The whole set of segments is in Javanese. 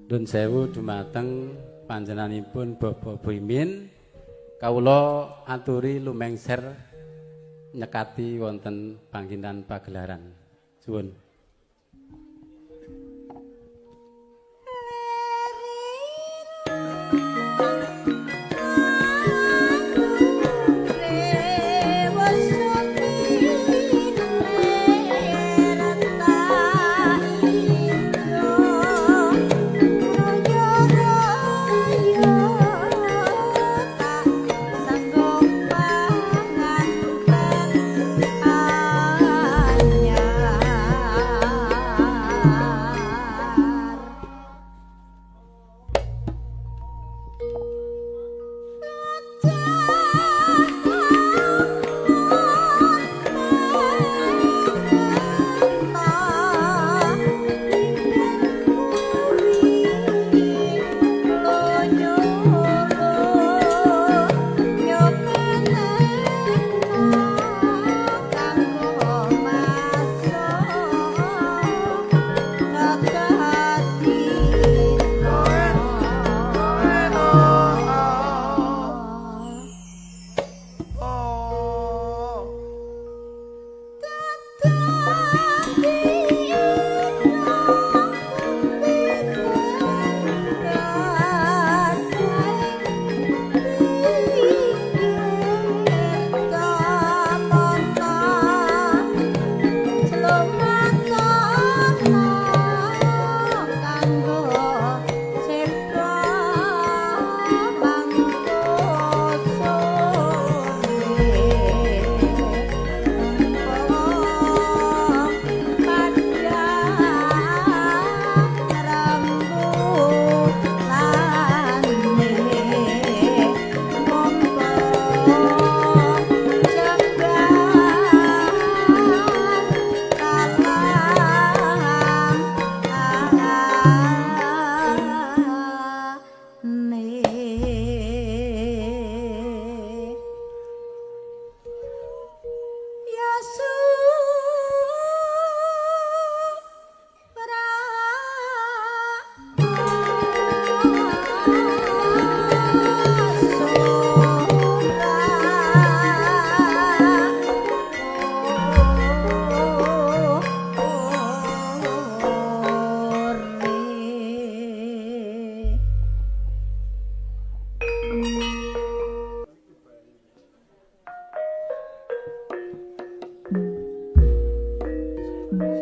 Nun sewu dumateng panjenenganipun Bapak Buimin, kawula aturi lumengser nyekati wonten pangginan pagelaran. Suwun. Sanggup panganten anyar. Nata.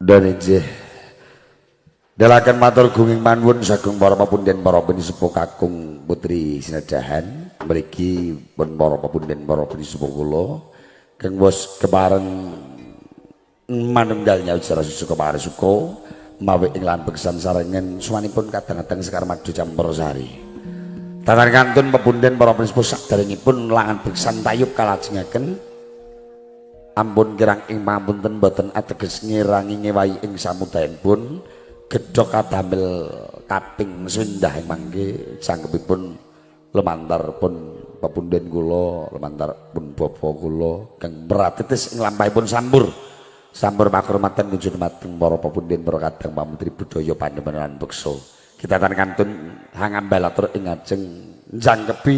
Dan injih dalaken matur gunging manuwun sagung para pepunden para pinisepuh kakung putri sinedahan mriki pun para pepunden para pinisepuh kula kang wis kepareng manunggal nyawicara susu kepare suka mawi ing lan beksan sarengen suwanipun kadang-kadang Sekar Madu Campursari. Tatar kantun pepunden para pinisepuh saderengipun langan beksan tayub kalajengaken ampun kirang ing pamunten boten ateges ngirangi ngewahi ing samudayanipun gedhog kadamel kaping swindah ing mangke sangkepipun lumantar pun pepunden kula lumantar pun bapa kula kang pratitis ing lampahipun sambur sambur pakurmatan kunjung dumateng para pepunden para kadang pamutri budaya pandemen lan beksa kita tan kantun hangambal atur ing ajeng njangkepi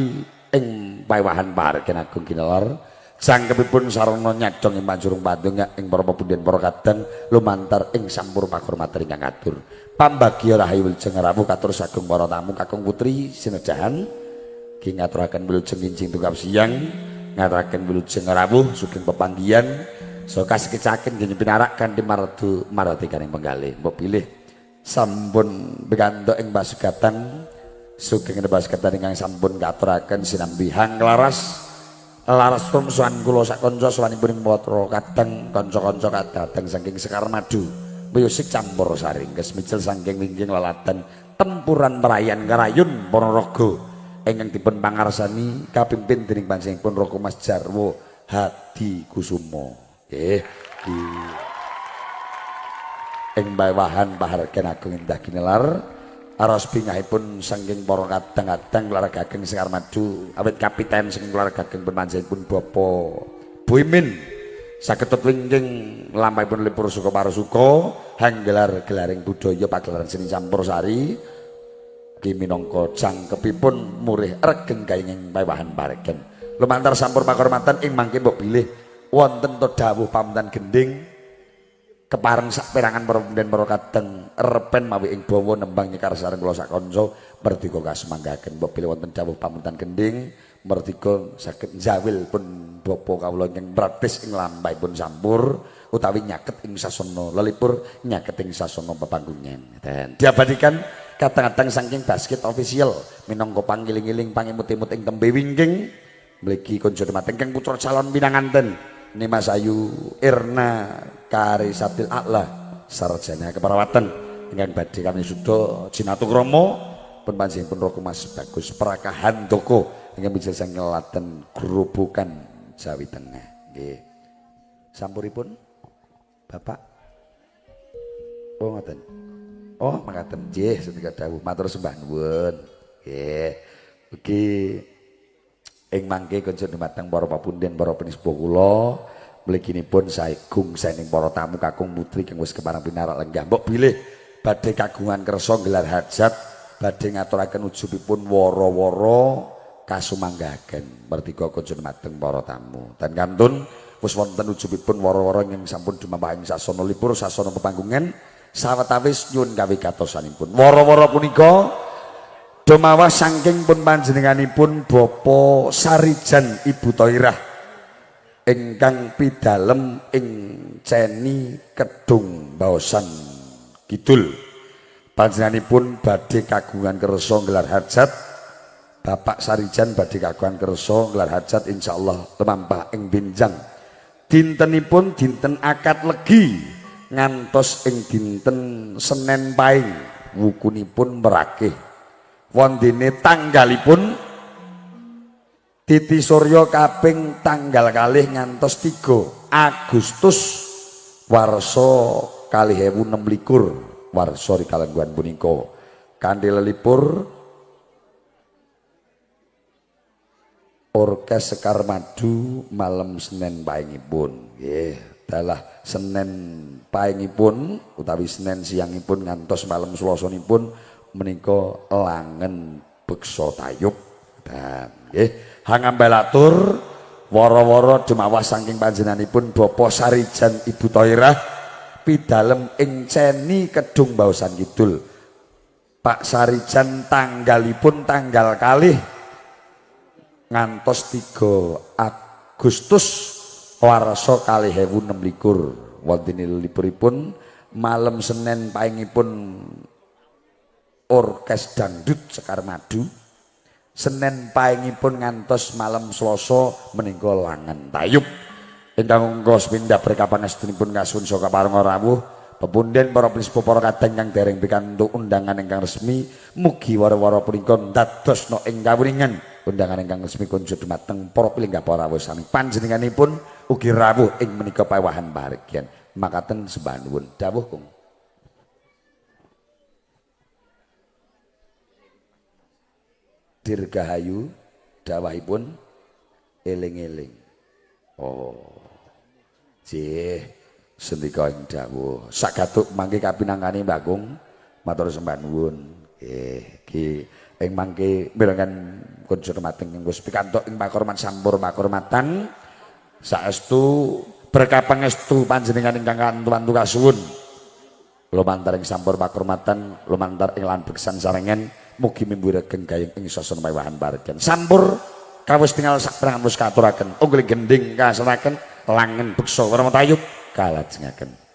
ing paewahan pahargyan agung ginelar sangkepipun sarana nyadong ing panjurung pandonga ing para pepunden para kadang lumantar ing sampur pakurmatan ingkang katur pambagya rahayu wilujeng rawuh katur sagung para tamu kakung putri sinejahan Ki ngaturaken wilujeng enjing tungkap siang, ngaturaken wilujeng rawuh sugeng pepanggihan. So kasekecaken nggih pinarak kanthi mardu maratikaning penggalih. Mbok bilih sampun pikantuk ing pasugatan sugeng pasugatan ingkang sampun katuraken sinambi hang laras laras tumsuan kula sak kanca suwanipun ing patra kadang kanca-kanca kadateng saking Sekar Madu musik campur saring kesmicel saking wingking laladan tempuran perayan Kerayun Ponorogo ingkang dipun pangarsani kapimpin dening panjenenganipun Roko Mas Jarwo Hadi Kusumo. Nggih, ing bawahan pahargyan agung indah ginelar aras bingahipun saking para kadang-kadang keluarga ageng Sekar Madu awit kapiten saking keluarga ageng pun panjenenganipun Bapak Buimin saged wingking lampahipun lipur suka parasuka hanggelar gelaring budaya pagelaran seni campur sari ki minangka jangkepipun murih regeng kainging pawahan paregen lumantar sampur pakurmatan ing mangke mbok bilih wonten to dawuh pamuntan gending kepareng sak perangan para punden para kadang repen mawi ing bawa nembang nyekar sareng kula sak kanca merdika kasmanggaken mbok bilih wonten dawuh pamuntan gending merdika saged njawil pun bapa kawula ingkang praktis ing lampahipun sampur utawi nyaket ing sasana lelipur nyaket ing sasana pepanggungan. Dan diabadikan kadang-kadang saking basket official minangka pangiling-iling pangemut-emut ing tembe wingking mligi kunjo dumateng kang putra calon pinanganten Nimas Ayu Irna Karisatil A'la sarjana keperawatan ingkang badhe kami suda jinatu krama pun panjenenganipun Roko Mas Bagus Prakahandoko ingkang mijil saking Laten Grobogan Jawi Tengah. Nggih. Sampuripun Bapak. Oh ngoten. Oh makaten nggih setika dawuh matur sembah nuwun. Nggih. Ugi ing mangke kanca dumateng para papunden para pinispa kula mliginipun saegung saening para tamu kakung putri kang wis kepareng pinarak lenggah mbok bilih badhe kagungan kersa gelar hajat badhe ngaturaken ujubipun wara-wara kasumanggaken merdika kanca dumateng para tamu dan kantun wis wonten ujubipun wara-wara ingkang sampun dumampah ing sasana libur sasana pepanggungan sawetawis nyuwun kawigatosanipun wara-wara punika dumawah saking pun panjenenganipun Bapak Sarijan Ibu Toirah ingkang pidalem ing Ceni Kedung Baosan Kidul. Panjenenganipun badhe kagungan kersa nggelar hajat. Bapak Sarijan badhe kagungan kersa nggelar hajat insyaallah lumampah ing benjang. Dintenipun dinten akad legi ngantos ing dinten Senen Paing wukunipun merakih. Wondene tanggalipun titi surya kaping tanggal kalih ngantos 3 Agustus warsa 2026 warsa rikalengguhan punika kanthi lelipur Orkes Sekar Madu malam Senin paingipun nggih dalah Senin paingipun utawi Senin siangipun ngantos malam Selasanipun menika langen beksa tayub. Dan nggih hangambalatur wara-wara dumawah saking panjenenganipun Bapak Sarijan Ibu Toirah pidalem ing Ceni Kedung Baosan Kidul. Pak Sarijan tanggalipun tanggal kalih ngantos 3 Agustus warsa 2026 wonten lipuripun malam Senin paingipun Orkes Dangdut Sekar Madu Senin paingipun ngantos malam Selasa menika langen tayub ingkang ungga sepindah berkapangestunipun kasuwun saka parenga rawuh pepunden para pinispa para kadang kang dereng pikantuk undangan ingkang resmi mugi wara-wara punika ndadosna ing kawuningan undangan ingkang resmi kunjuk dumateng para pilenggah para rawuh sami panjenenganipun ugi rawuh ing menika pawahan pahargyan makaten sembah nuwun dawuh Kung. Dirgahayu dawahipun eling-eling. Oh. Jih, sendika ing dawuh. Sagatuk mangke kapinangkani Mbah Kung matur sembah nuwun. Nggih, iki ing mangke mirengan kunjuk dumateng ing wis pikantuk ing pakurman sampur pakurmatan saestu berkah pangestu panjenengan ingkang kantu-antu kasuwun. Lumantar ing sampur pakurmatan, lumantar ing lan beksan sarengan Mugi mimburaken gayeng ing sasana mewahan barken. Sampur kawis tinggal saperangan wis katuraken. Unggul gending kaseraken langen beksa werma tayub kalajengaken.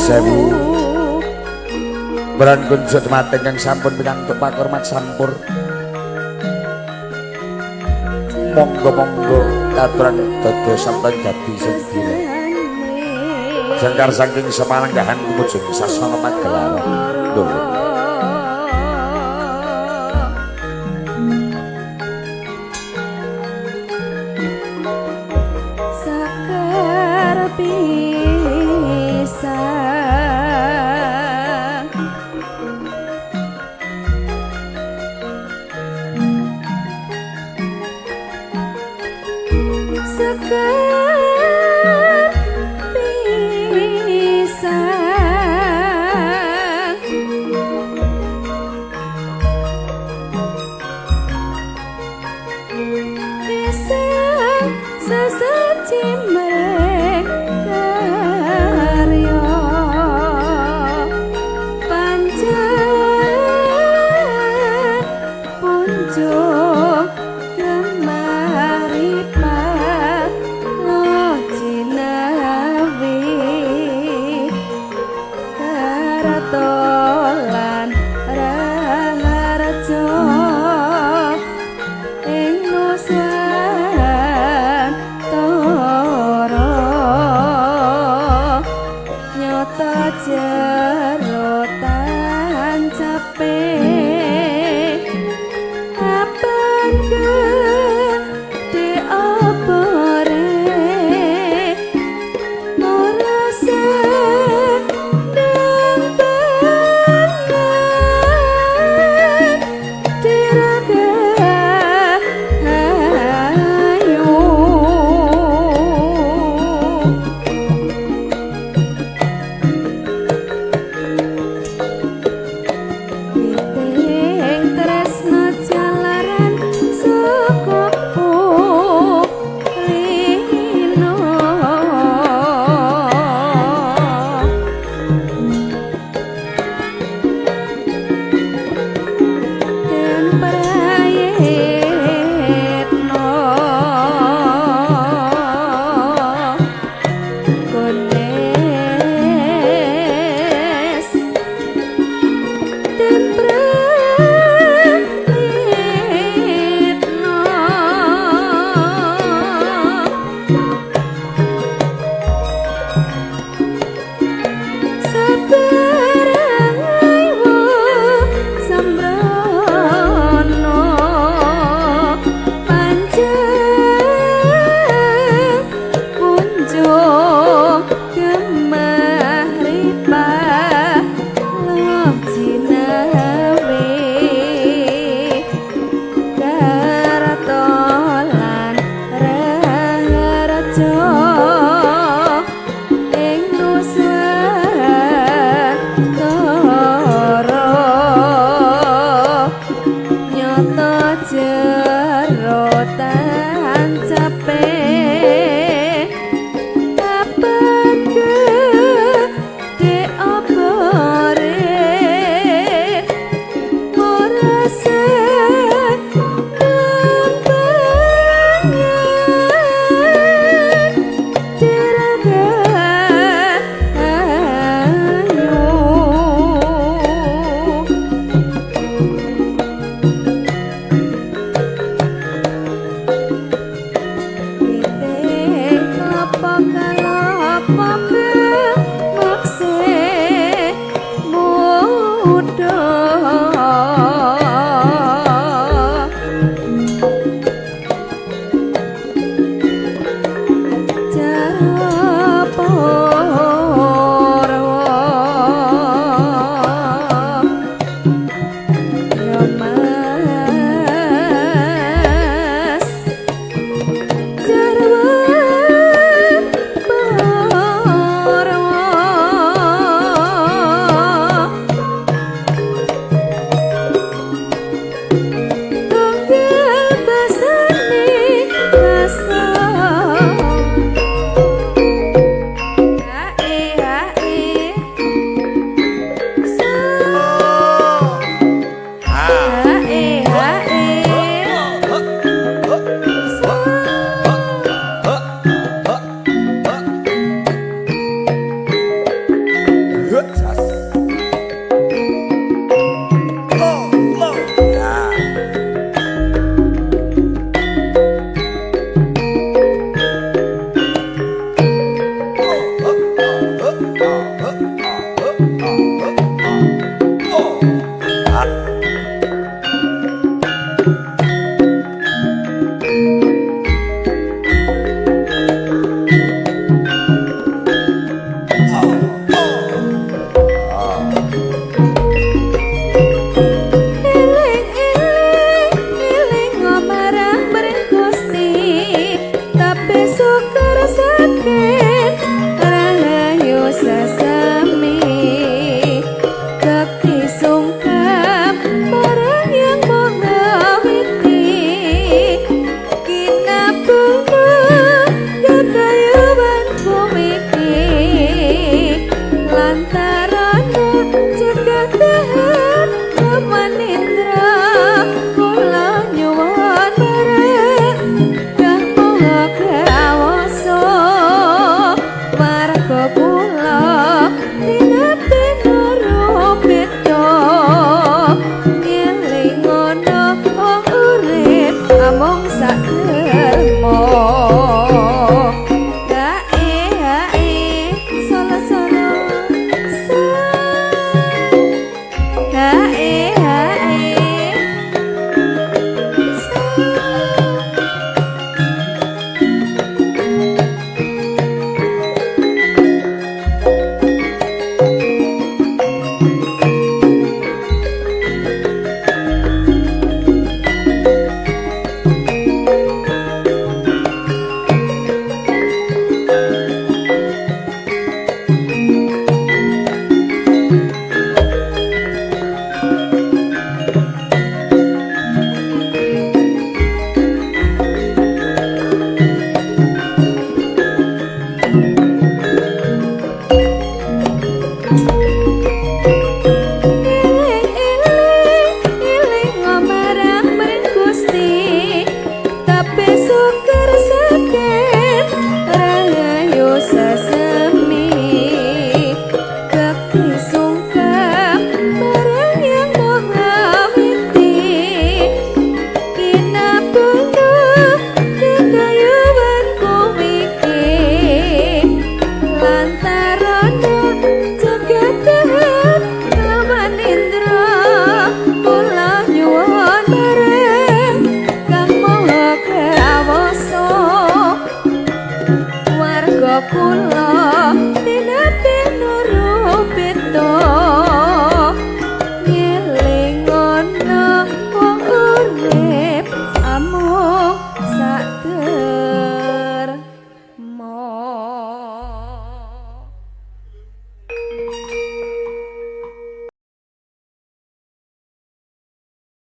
Sewu Beran kunjuk dumateng kang sampun pikantuk pakurmat sampur. Monggo-monggo katuran dada sampeyan dadi sedina. Jengkar saking Semaranggahan tumuju sasana Pagelaran. Nuwun. Pisang.